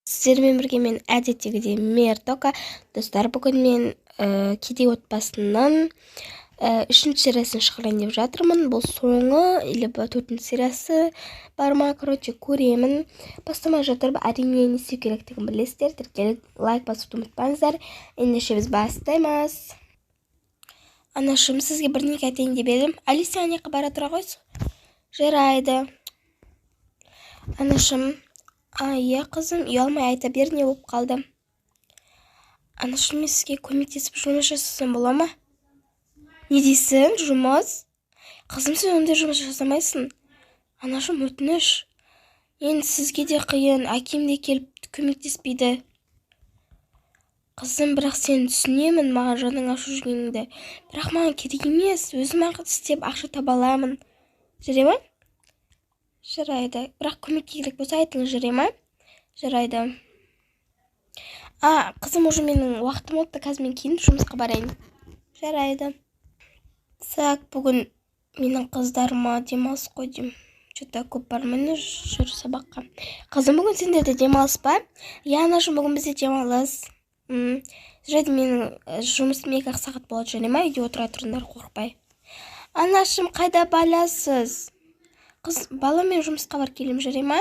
Сіздермен бірге мен әдеттегідей Мертока. Достар, бүгін мен кедей отбасының үшінші сериясын шығарайын деп жатырмын. Бұл соңы или төртінші сериясы бар ма, короче, көремін. Бастамай жатырып, әрине не істеу керектігін білесіздер. Тіркеліп, лайк басуды ұмытпаңыздар. Ендеше біз бастаймыз. Анашым, сізге бірдеңе айтайын деп едім. Алиса, ана жаққа бара тұра қойшы. Жарайды. Анашым, иә қызым, ұялмай айта бер, не болып қалды? Анашым, мен сізге көмектесіп жұмыс жасасам бола ма? Не дейсің, жұмыс? Қызым, сен ондай жұмыс жасамайсың. Анашым, өтініш. Енді сізге де қиын, әкем де келіп көмектеспейді. Қызым, бірақ сені түсінемін, маған жаның ашып жүргеніңді. Бірақ маған керек емес, өзім ақ істеп ақша таба аламын. Жарай ма? Жарайды. Бірақ көмек керек болса айтыңыз, жарай ма? Жарайды. Қызым, уже менің уақытым өтті, қазір мен киініп жұмысқа барайын. Жарайды. Так, бүгін менің қыздарыма демалыс қой деймін. Что-то көп бармын жүр сабаққа. Қызым, бүгін сендерде демалыс па? Иә, анашым, бүгін бізде демалыс. Жарайды, менің жұмысым 2 сағат болады, жарай ма? Үйде отыра тұрыңдар, қорықпай. Анашым, қайда барасыз? Қыз, балам, мен жұмысқа барып келемін, жарай ма?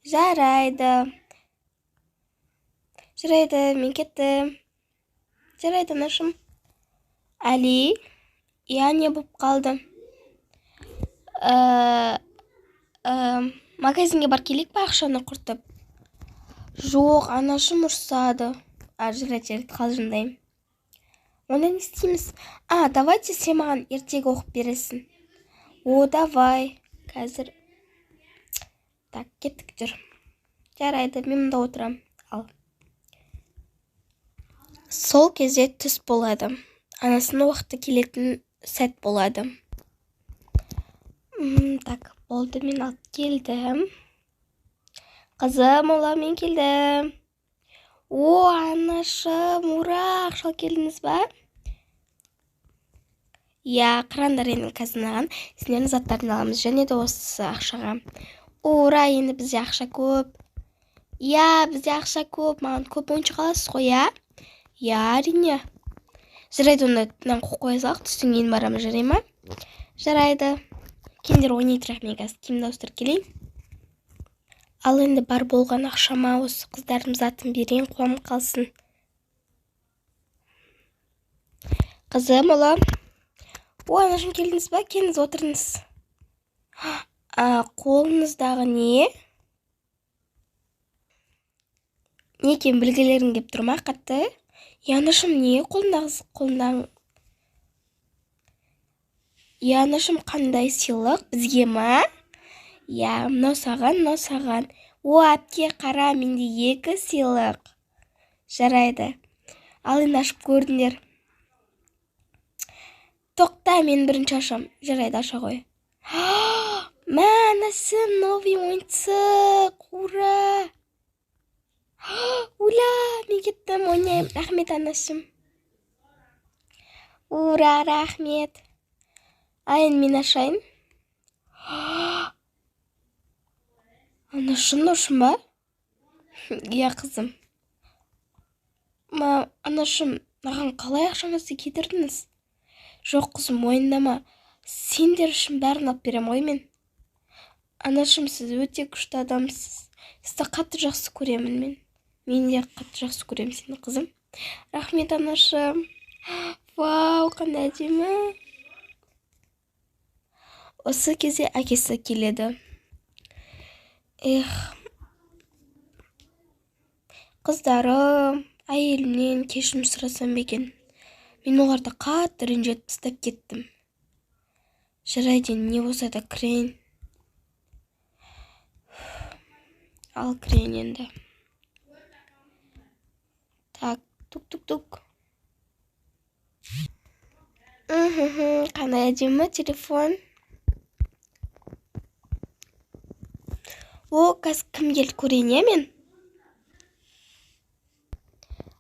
Жарайды. Жарайды, мен кеттім. Жарайды, анашым. Әли, иә, не болып қалды? Магазинге барып келейік па, ақшаны құртып? Жоқ, анашым ұрсады. Жарайды, жарайды, қалжыңдаймын. Онда не істейміз? Давайте сен маған ертегі оқып бересің. О, давай. Қазір. Так, кеттік, жүр. Жарайды, мен мұнда отырамын. Ал. Сол кезде түс болады. Анасының уақыты келетін сәт болады. Так, болды, мен алып келдім. Қызым, ола, мен келдім. О, анашым, ура, ақша алып келдіңіз ба? Иә, қараңдар, енді қазір мынаған сендердің заттарын аламыз, және де осы ақшаға. Ура, енді бізде ақша көп. Иә, бізде ақша көп, маған көп ойыншық аласыз ғой, иә? Иә, әрине. Жарайды, онда мынаны қойып қоя салайық, түстен кейін барамыз, жарай ма? Жарайды. Киімдер ойнай тұрайық, мен қазір киімді ауыстырып келейін. Ал енді бар болған ақшама осы қыздардың затын берейін, қуанып қалсын. Қызым, ұлым. О, анашым, келдіңіз ба? Келіңіз, отырыңыз. Қолыңыздағы не? Не екенін білгілерің келіп тұр ма қатты? Иә, анашым, не қолыңдағы? Иә, анашым, қандай сыйлық бізге ма? Иә, мынау саған, мынау саған. О, әпке, қара, менде 2 сыйлық. Жарайды. Ал енді ашып көрдіңдер. Тоқта, мен бірінші ашам. Жарайды, аша ғой. Мә, анашым, новый ойыншық. Ура! Ура, мен кеттім, ойнаймын. Рахмет, анашым. Ура, рахмет. Ал енді мен ашайын. Анашым, мынау шын ба? Иә, қызым. Ма, анашым, маған қалай ақшаңызды кетірдіңіз? Жоқ, қызым, мойындама. Сендер үшін бәрін алып берем ғой мен. Анашым, сіз өте күшті адамсыз. Сізді қатты жақсы көремін мен. Мен де қатты жақсы көремін сені, қызым. Рахмет, анашым. Вау, қандай әдемі. Осы кезде әкесі келеді. Эх, қыздарым, әйелімнен кешірім сұрасам ба екен? Мен оларды қатты ренжітіп тастап кеттім. Жарайды, енді не болса да кірейін. Ал кірейін енді. Так, тук-тук-тук. Қандай әдемі телефон. О, қазір кім келді көрейін, иә мен?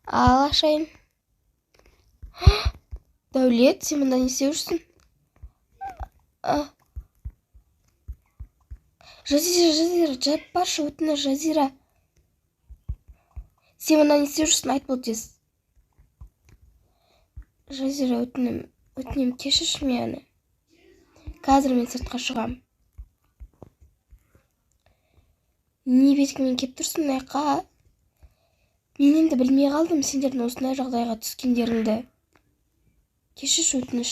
Ал, ашайын. Дәулет, сен мында не істеп жүрсің? Жазира, Жазира, жап баршы, өтініш, Жазира. Сен мына не істеп жүрсің, айт бол тез. Жазира, өтінем, кешірші мені. Қазір мен сыртқа шығам. Не бетіңмен келіп тұрсың мына жаққа? Мен енді білмей қалдым сендердің осындай жағдайға түскендеріңді. Кешірші, өтініш.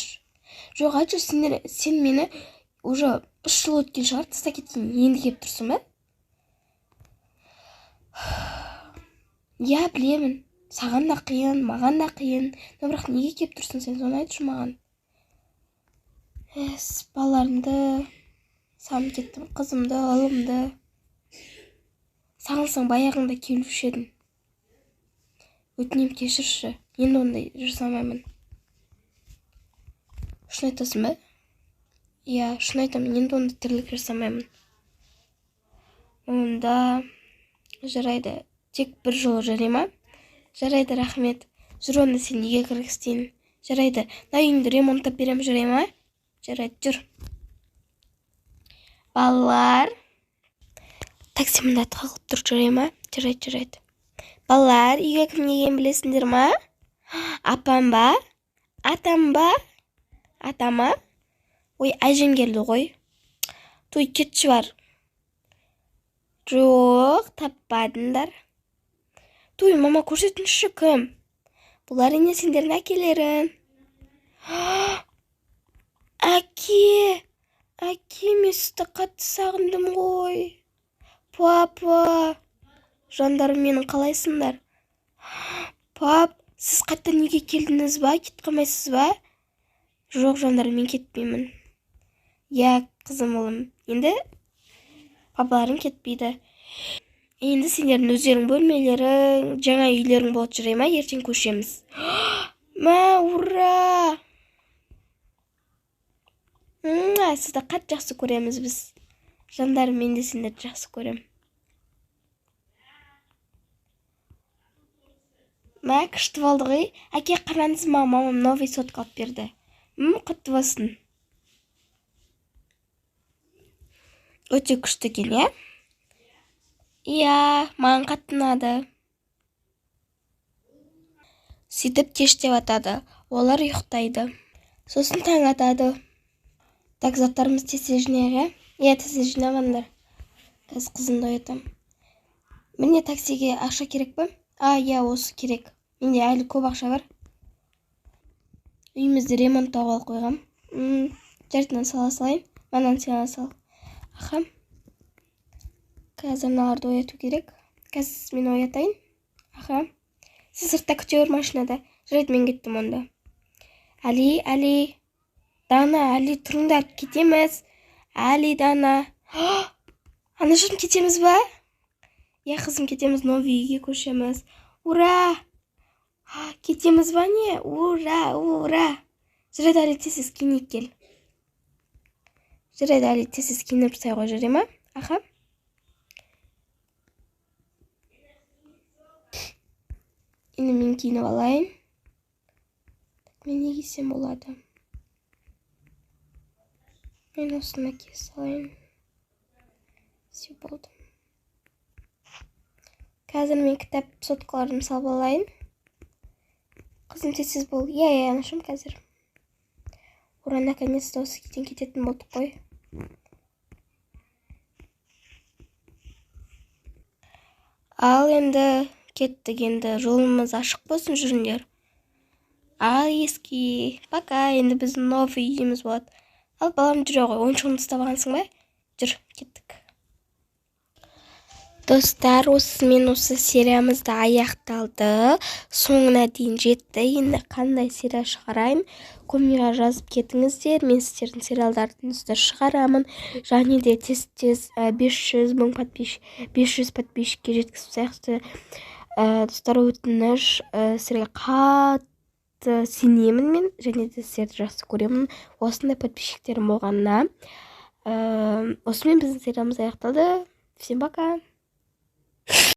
Жоқ, айтшы, сен мені уже 3 жыл өткен шығар, тастап кеткен, енді келіп тұрсың ба? Иә, білемін. Саған да қиын, маған да қиын. Но бірақ неге келіп тұрсың сен, соны айтшы маған. Балаларымды сағынып кеттім, қызымды, ұлымды. Сағынсаң баяғыңда келуші едің. Өтінем, кешірші. Енді ондай жасамаймын. Шын айтасың ба? Иә, шын айтамын, енді ондай тірлік жасамаймын. Онда жарайды. Тек бір жолы жарай ма? Жарайды, рахмет. Жүр онда, сен үйге кіргізейін. Жарайды. Мына үйіңді ремонттап беремін, жарай ма? Жарайды, жүр. Балалар, такси мында тығылып тұр, жарай ма? Жарайды, жарайды. Балалар, үйге кім келгенін білесіңдер ма? Апам ба? Атам ба? Атама? Ой, әжем келді ғой. Той, кетші бар. Жоқ, таппадыңдар. Той, мама, көрсетіңізші кім? Бұл әрине сендердің әкелерің. Әке, әке, мен сізді қатты сағындым ғой. Папа, жандарым менің, қалайсыңдар? Пап, сіз қайтадан үйге келдіңіз ба? Кетіп қалмайсыз ба? Жоқ, жандарым, мен кетпеймін. Иә, қызым, ұлым, енді папаларың кетпейді. Енді сендердің өздерің бөлмелерің, жаңа үйлерің болады, жарай ма? Ертең көшеміз. Мә, ура! Сізді қатты жақсы көреміз біз. Жандарым, мен де сендерді жақсы көремін. Мә, күшті болды ғой. Әке, қараңыз, мамам новый сотка алып берді. Құтты болсын. Өте күшті екен, иә? Иә, маған қатты ұнады. Сөйтіп кеш деп атады. Олар ұйықтайды. Сосын таң атады. Так, заттарымызды тез-тез жинайық, иә? Иә, тез-тез жинап алыңдар. Қазір қызымды оятамын. Міне, таксиге ақша керек пе? А, иә, осы керек. Менде әлі көп ақша бар. Үйімізді ремонттауға алып қойғам. Жарайды, мынаны сала салайын. Мынаны сала сал. Аха. Қазір мыналарды ояту керек. Қазір мен оятайын. Аха. Сіз сыртта күте бер машинада. Жарайды, мен кеттім онда. Әли, Әли. Дана, Әли, тұрыңдар, кетеміз. Әли, Дана. Анашым, кетеміз ба? Иә, қызым, кетеміз, новый үйге көшеміз. Ура! Кетеміз ба не? Ура, ура! Жарайды, Әли, тез-тез киініп кел. Жарайды, Әли, тез-тез киініп тастай ғой, жарай ма? Аха. Енді мен киініп алайын. Мен не кисем болады? Мен осыны кие салайын. Все, болды. Қазір мен кітап соткаларымды салып алайын. Қызым, тез-тез бол. Иә, иә, анашым, қазір. Ура, наконец-то осы кетен кететін болдық қой. Ал енді кеттік, енді жолымыз ашық болсын, жүріңдер. Ал ескі, пока, енді біздің новый үйіміз болады. Ал балам, жүре ғой, ойыншығыңды ұстап алғансың ба? Жүр, кеттік. Достар, осымен осы сериямыз да аяқталды. Соңына дейін жетті. Енді қандай серия шығарайын? Комментарийға жазып кетіңіздер. Мен сіздердің сериалдарыңызды шығарамын. Және де тез-тез 500 мың подписчик, 500 подписчикке жеткізіп тастайық. Достар, өтініш, сіздерге қатты сенемін мен, және де сіздерді жақсы көремін. Осындай подписчиктерім болғанына. Осымен біздің сериалымыз аяқталды. Всем пока!